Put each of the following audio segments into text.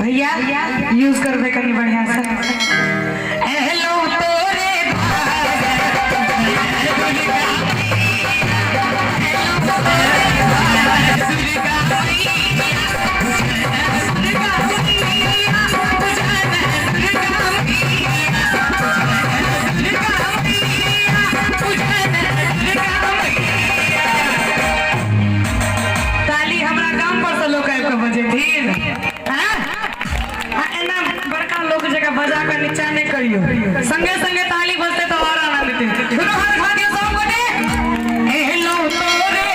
भैया यूज करबै कनि बढ़िया से। एलो तोरे ताली हमरा गाम पर से लोग आबि कऽ बजेथिन। हाँ? आ एना बड़का लोक जकाँ बजा कऽ नीचा नहि करियौ, संगे संगे ताली बजतै तऽ आओर आनंद एतै। दुनू हाथ उठा दियौ सब गोटे। एलो तोरे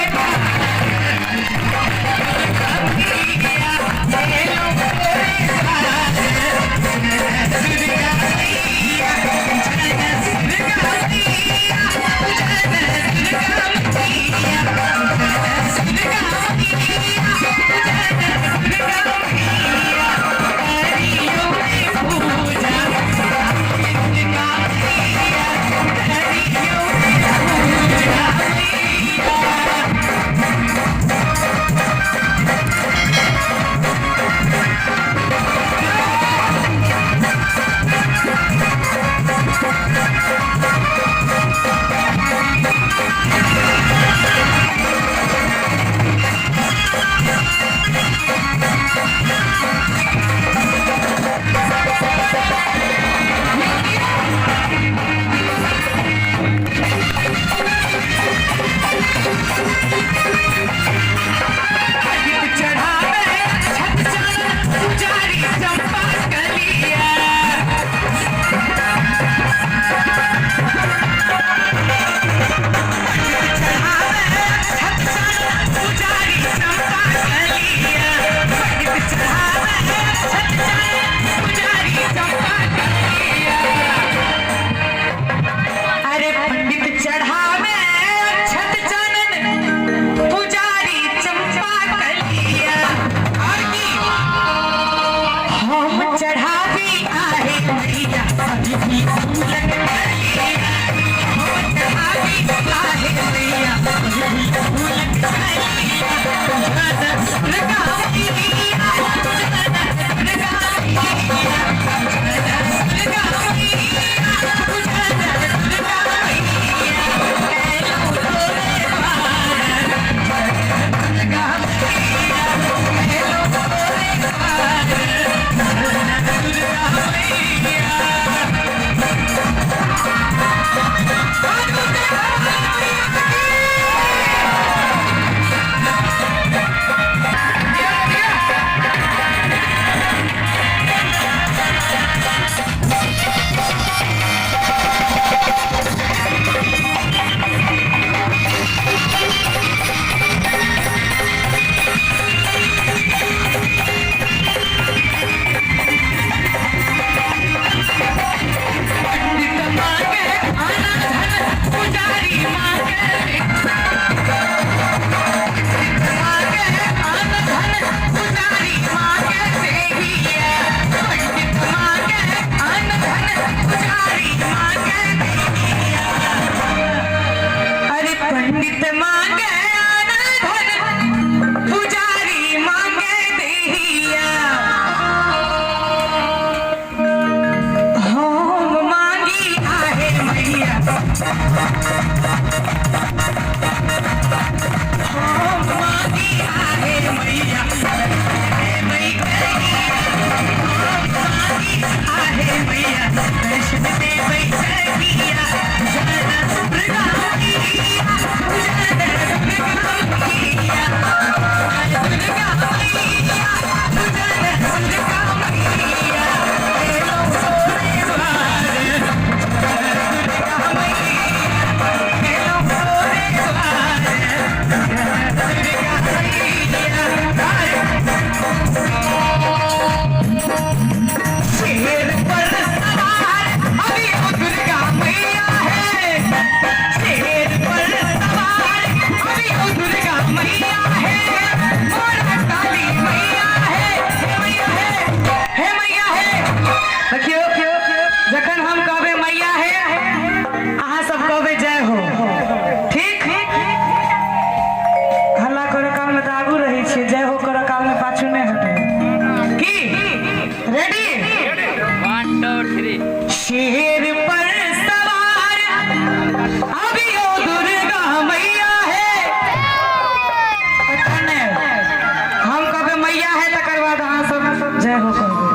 जय हो करबै।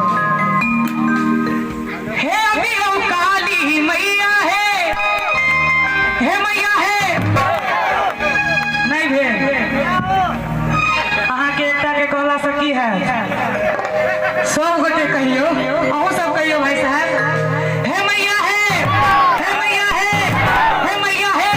हे अभी हो काली मैया हे, हे मैया हे। नहि भेल अहाँके एकटा के कहला से की है, सब गोटे कहियो, अहूँ सब कहियो भाई साहब। हे मैया हे, हे मैया हे, हे मैया हे।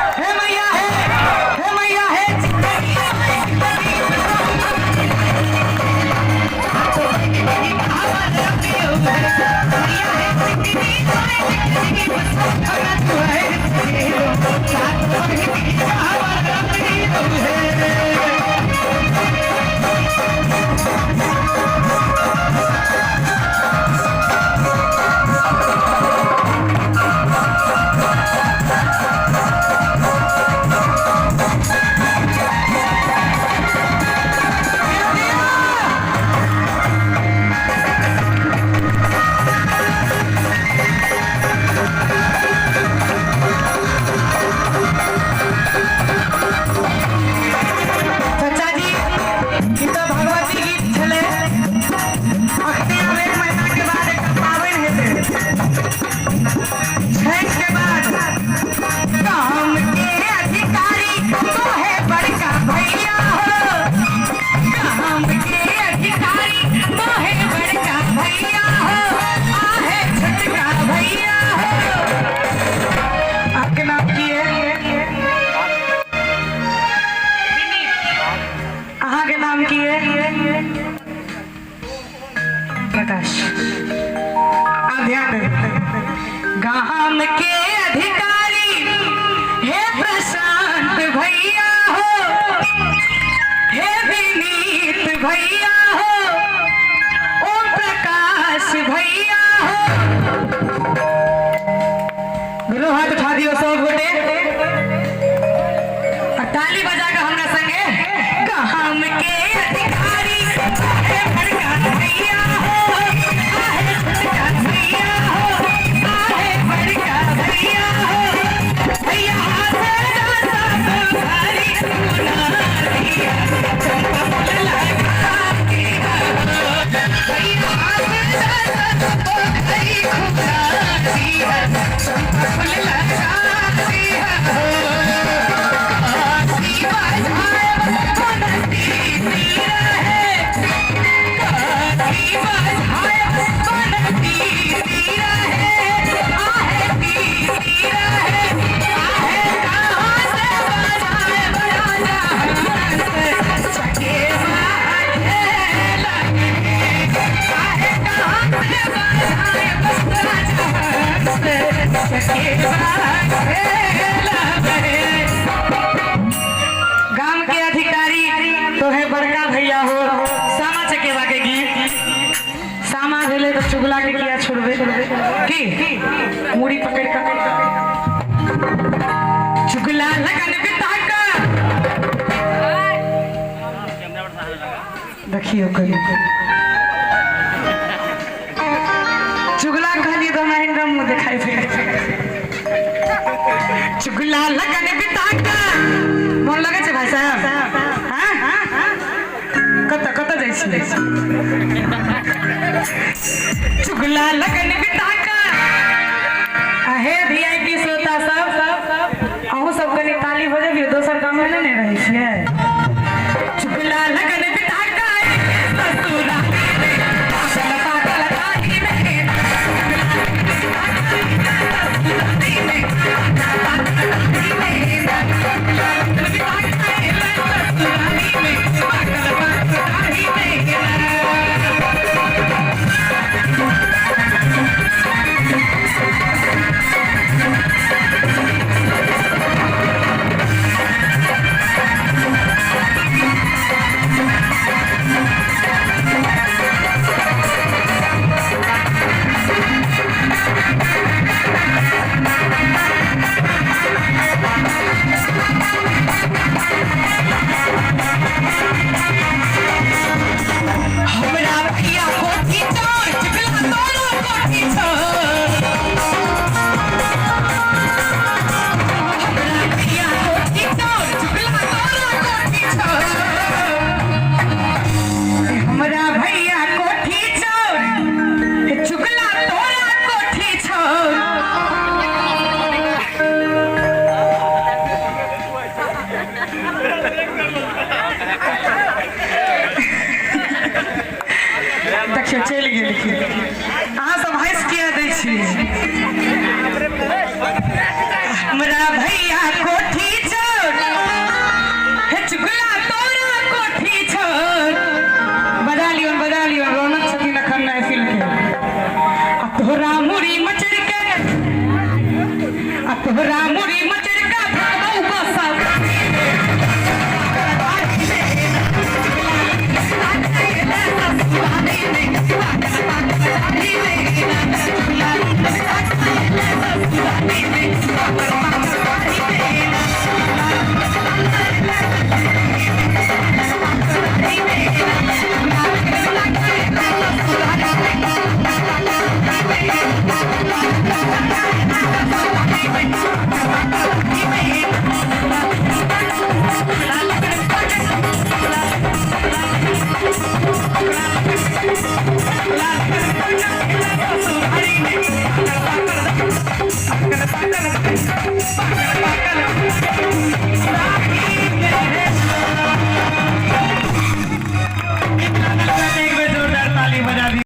हे मैया हे, हे मैया हे। चाचा जी, ई तऽ भगवती गीत छलै। अखने आब एक महीना के बाद एकटा पाबनि हेतै छठि के बाद। काम के अधिकारी तो है बड़का भैया हो, काम के अधिकारी तो है बड़का भैया हो, आहे छोटका भैया हो। आपके नाम की है? अहाँके नाम की है? प्रकाश। आप ध्यान दे। गाम के अधिकारी हे प्रशांत भैया हो, हे विनीत भैया हो, ओम प्रकाश भैया हो। दुनू हाथ उठा दियौ सब गोटे आ ताली बजा के हमरा संगे। काम के अधिकारी हे बड़का भैया हो, आहे छोटका भैया हो, आहे बड़का भैया हो। भैया हाथ दासा भारी सुना दिया, चंपा फूल लगा दिया हो। भैया हाथ दासा भारी खुना दिया, चंपा फूल लगा दिया हो। काशी बजाए बनती रहे, काशी बजाए बनती रहे, आहे तीसी रहे, आहे कहाँ से बजाए राजा हंस चकेवा खेल है, आहे कहाँ से बजाए राजा हंस चकेवा खेल है। गाम के अधिकारी तो है बड़का भैया हो। सामा चकेवा के गीत। सामा भेलै तऽ चुगला के किया छोड़बै की, मुड़ी पकड़ कऽ चुगला लगन बिता कऽ देखियौ कहियो। चुगला कहलियै तऽ हमरा हिनकर मुँह देखाइ दे। चुगला लगन बिता कऽ मोन लगै छै भाई साहब? हाँ, कतऽ कतऽ जाइ छी? चुगला लगन बिता कऽ। आ हे वीआईपी श्रोता सब, अहूँ सब कनि ताली बजबियौ, दोसर गाममे नहि ने रहै छियै। चुगला लगन बिता कऽ ससुरा पागल पागल ताही में, देखियौ चलि गेलखिन। अहाँ सब हँसि किया दै छी? हमरा भैया कोठी छोड़, हे चुगला तोरा कोठी छोड़। बजा लियौ, बजा लियौ, रौनक छथिन अखन महफिल के। आ तोरा मुड़ी मचर के, आ तोरा मुड़ी मचर के फेंकबौ बसा।